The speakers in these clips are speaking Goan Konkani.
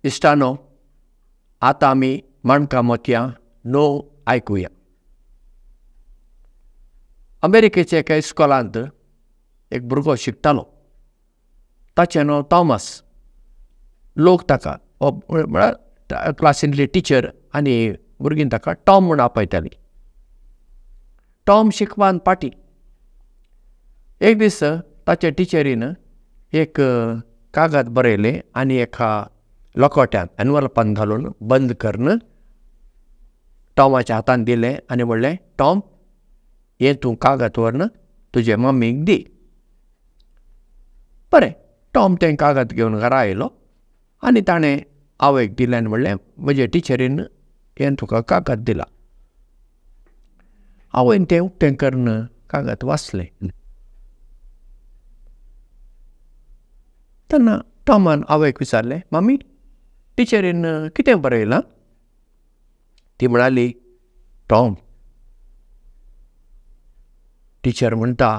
इश्टानो, आतां आमी माणकां मोतयां 9 आयकुया. अमेरिकेच्या एका इस्कॉलांत एक भुरगो शिकतालो. ताचें नांव थॉमस. लोक ताका म्हळ्यार क्लासींतली टिचर आनी भुरगीं ताका टॉम म्हूण आपयताली. टॉम शिकपान पाटी. एक दीस ताच्या टिचरीन एक कागद बरयलें आनी एका लोकोट्यान एनवलपान घालून बंद करून टॉमाच्या हातान दिलें आनी म्हणलें, टॉम, हें तूं कागद व्हरून तुजे मम्मीक दी. बरें, टॉम तें कागद घेवन घरा आयलो आनी ताणें आवयक दिलें आनी म्हणलें, म्हजे टिचरीन हें तुका कागद दिलां. आवयन तें उक्तें करून कागद वाचलें. तेन्ना टॉमान आवयक विचारलें, मम्मी, टिचरीन कितें बरयलां? ती म्हणाली, टॉम, टिचर म्हणटा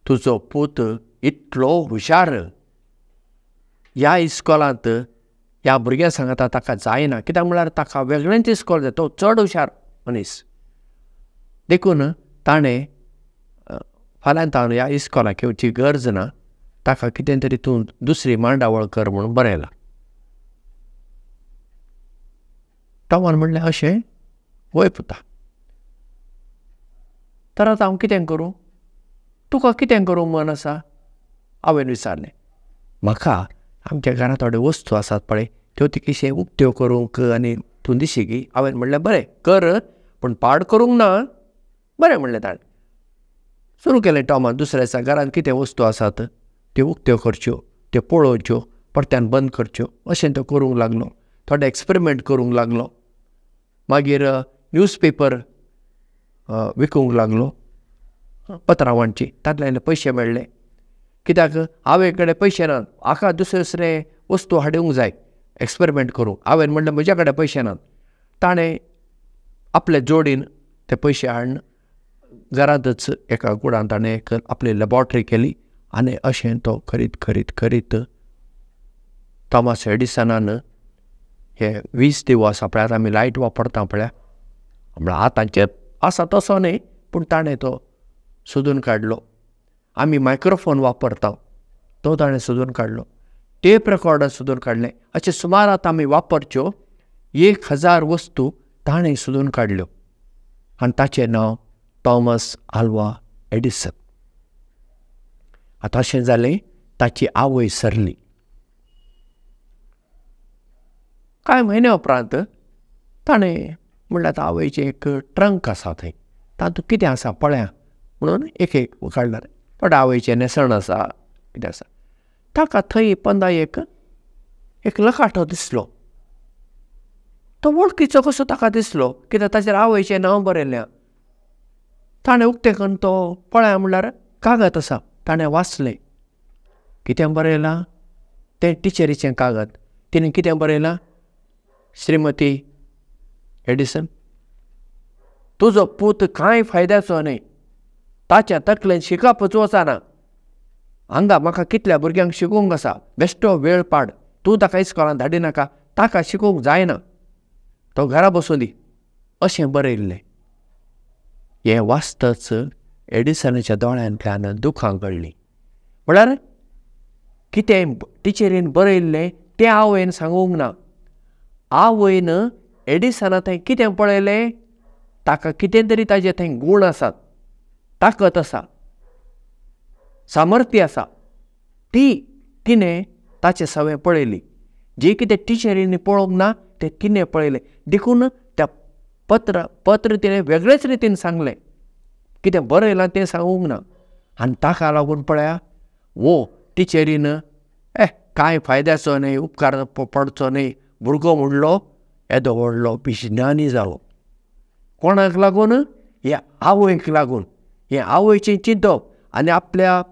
तुजो पूत इतलो हुशार, ह्या इस्कॉलांत ह्या भुरग्यां सांगता ताका जायना, कित्याक म्हळ्यार ताका वेगळेंच इस्कॉल जाय, तो चड हुशार मनीस, देखून ताणें फाल्यां ताणें ह्या इस्कॉलाक येवची गरज ना, ताका कितें तरी तूं दुसरी मांडावळ कर म्हणून बरयलां. टॉमान म्हणलें, अशें? वय पुता, तर आतां हांव कितें करूं? तुका कितें करूंक मन आसा? आवयन विचारलें. म्हाका आमच्या घरांत थोड्यो वस्तू आसात पळय, त्यो तिकेशे उक्त्यो करूंक आनी तूं दिशी की? आवयन म्हणलें, बरें कर, पूण पाड करूंक ना. बरें म्हणलें ताणें. सुरू केलें टॉमान दुसऱ्या दिसा घरांत कितें वस्तू आसात त्यो उक्त्यो करच्यो, त्यो पळोवच्यो, परत्यान बंद करच्यो, अशें तो करूंक लागलो. थोडे एक्सपेरिमेंट करूंक लागलो. मागीर न्यूजपेपर विकूंक लागलो, पत्रां वांटची, तातूंतल्यान पयशे मेळ्ळे. कित्याक आवय कडेन पयशे नात, हाका दुसरे दुसरे वस्तू हाडूंक जाय एक्सपेरिमेंट करूंक. आवयन म्हणलें, म्हज्या कडेन पयशे नात. ताणें आपले जोडीन ते पयशे हाडून घरांतच एका कुडान ताणें एक आपली लॅबॉरेटरी केली आनी अशें तो करीत करीत करीत थॉमस एडिसनान हे वीज दिवो आसा पळय, आतां आमी लायट वापरता पळय, म्हळ्यार आतांचेर आसा तसो न्हय, पूण ताणें तो सोदून काडलो. आमी मायक्रोफोन वापरता तो ताणें सोदून काडलो, टेप रेकॉर्डर सोदून काडलें. अशें सुमार आतां आमी वापरच्यो 1000 वस्तू ताणें सोदून काडल्यो आनी ताचें नांव थॉमस आल्वा एडिसन. आतां अशें जालें, ताची आवय सरली. कांय म्हयन्या उपरांत ताणें म्हणल्यार आतां आवयचें एक ट्रंक आसा थंय, तातूंत कितें आसा पळया म्हणून एक एक काडल्यार थोडें आवयचें न्हेसण आसा, कितें आसा. ताका थंय पंदा एक एक लखाटो दिसलो. तो वळखीचो कसो ताका दिसलो, कित्याक ताचेर आवयचें नांव बरयलें. ताणें उक्तें करून तो पळया म्हणल्यार कागद आसा. ताणें वाचलें, कितें बरयलां तें टिचरीचें कागद. तिणें कितें बरयलां, श्रीमती एडिसन, तुजो पूत कांय फायद्याचो न्हय, ताच्या तकलेन शिकपच वचना, हांगा म्हाका कितल्या भुरग्यांक शिकोवंक आसा, बेश्टो वेळ पाड, तूं ताका इस्कॉलान धाडिनाका, ताका शिकोवंक जायना, तो घरा बसूं दी, अशें बरयल्लें. हें वाचतच एडिसनाच्या दोळ्यांतल्यान दुखां गळ्ळीं. म्हळ्यार कितें टिचरीन बरयल्लें तें आवयन सांगूंक ना. आवयन एडिसना थंय कितें पळयलें, ताका कितें तरी ताजे थंय गूण आसात, ताकत आसा, सामर्थ्य आसा, ती तिणें ताचे सवें पळयली. जे कितें टिचरींनी पळोवंक ना तें तिणें पळयलें. देखून त्या पत्र तिणें वेगळेच रितीन सांगलें, कितें बरयलां तें सांगूंक ना. आनी ताका लागून पळया वो टिचरीन कांय फायद्याचो न्हय, उपकार पडचो न्हय, भुरगो म्हणलो येदो व्हडलो विज्ञानी जालो. कोणाक लागून? ह्या आवयक लागून. हें आवयचें चिंतप आनी आपल्या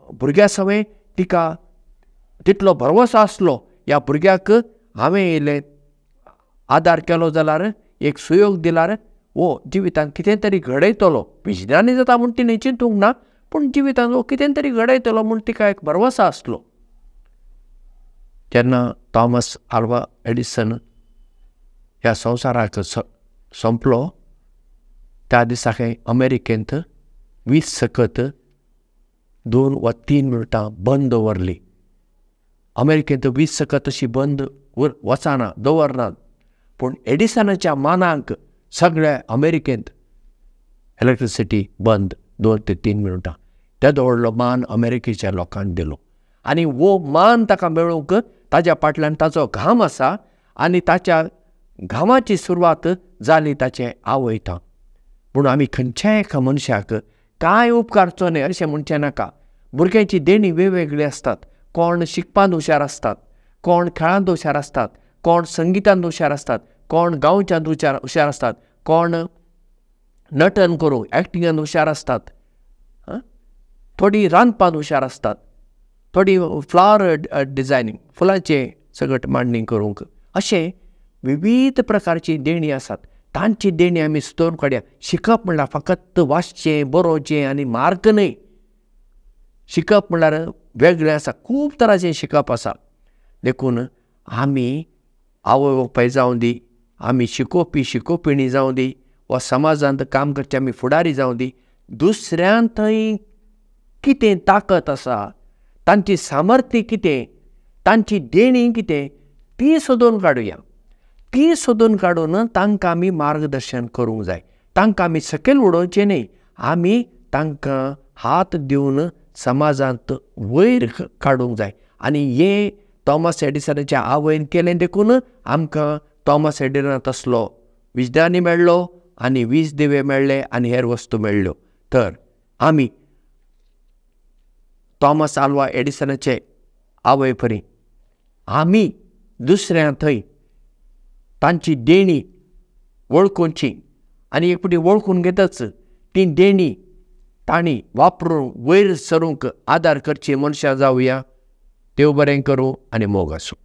भुरग्या सवें तिका तितलो भरवंसो आसलो, ह्या भुरग्याक हांवें येयलें आदार केलो जाल्यार, एक सुयोग दिल्यार वो जिवितांत कितें तरी घडयतलो. विज्ञानी जाता म्हूण तिणें चिंतूंक ना, पूण जिवितांत वो कितें तरी घडयतलो म्हूण तिका एक भरवंसो आसलो. जेन्ना थॉमस आल्वा एडिसन ह्या संवसाराक सोंपलो त्या दिसा खंय अमेरिकेंत वीज सकत 2 वा 3 मिनटां बंद दवरली. अमेरिकेंत वीज सकत अशी बंद वचना, दवरनात, पूण एडिसनाच्या मानाक सगळ्या अमेरिकेंत इलेक्ट्रिसिटी बंद 2 ते 3 मिनटां. तेदो व्हडलो मान अमेरिकेच्या लोकांक दिलो आनी वो मान ताका मेळूंक ताज्या फाटल्यान ताचो घाम आसा आनी ताच्या घामाची सुरवात जाली ताचे आवयता. पूण आमी खंयच्याय एका मनशाक कांय उपकारचो न्हय अशें म्हणचें नाका. भुरग्यांची देणी वेगवेगळी आसतात. कोण शिकपांत हुशार आसतात, कोण खेळांत हुशार आसतात, कोण संगितांत हुशार आसतात, कोण गांवच्यांत हुशार आसतात, कोण नटन करूंक एक्टिंगान हुशार आसतात, थोडी रांदपांत हुशार आसतात, थोडी फ्लावर डिजायनींग फुलांचें सगट मांडणी करूंक, अशें विविध प्रकारची देणी आसात. तांची देणी आमी सोदून काडया. शिकप म्हणल्यार फकत वाचचें, बरोवचें आनी मार्क न्हय. शिकप म्हणल्यार वेगळें आसा, खूब तरांचें शिकप आसा. देखून आमी आवय बापाय जावं दी, आमी शिकोवपी शिकोवपिणी जावं दी, वा समाजांत काम करचे आमी फुडारी जावं दी, दुसऱ्यां थंय कितें ताकत आसा, तांची सामर्थ्य कितें, तांची देणी कितें, ती सोदून काडुया. ती सोदून काडून तांकां आमी मार्गदर्शन करूंक जाय. तांकां आमी सकयल उडोवचें न्हय, आमी तांकां हात दिवन समाजांत वयर काडूंक जाय. आनी हें थॉमस एडिसनाच्या आवयन केलें, देखून आमकां थॉमस एडिसन तसलो विज्ञानी मेळ्ळो आनी वीज दिवे मेळ्ळे आनी हेर वस्तू मेळ्ळ्यो. तर आमी थॉमस आल्वा एडिसनाचे आवय परी आमी दुसऱ्यां थंय तांची देणी वळखुची आनी एक फावटी वळखून घेतच ती देणी तांणी वापरून वयर सरूंक आदार करची मनशां जावया. देव बरें करूं आनी मोग आसूं.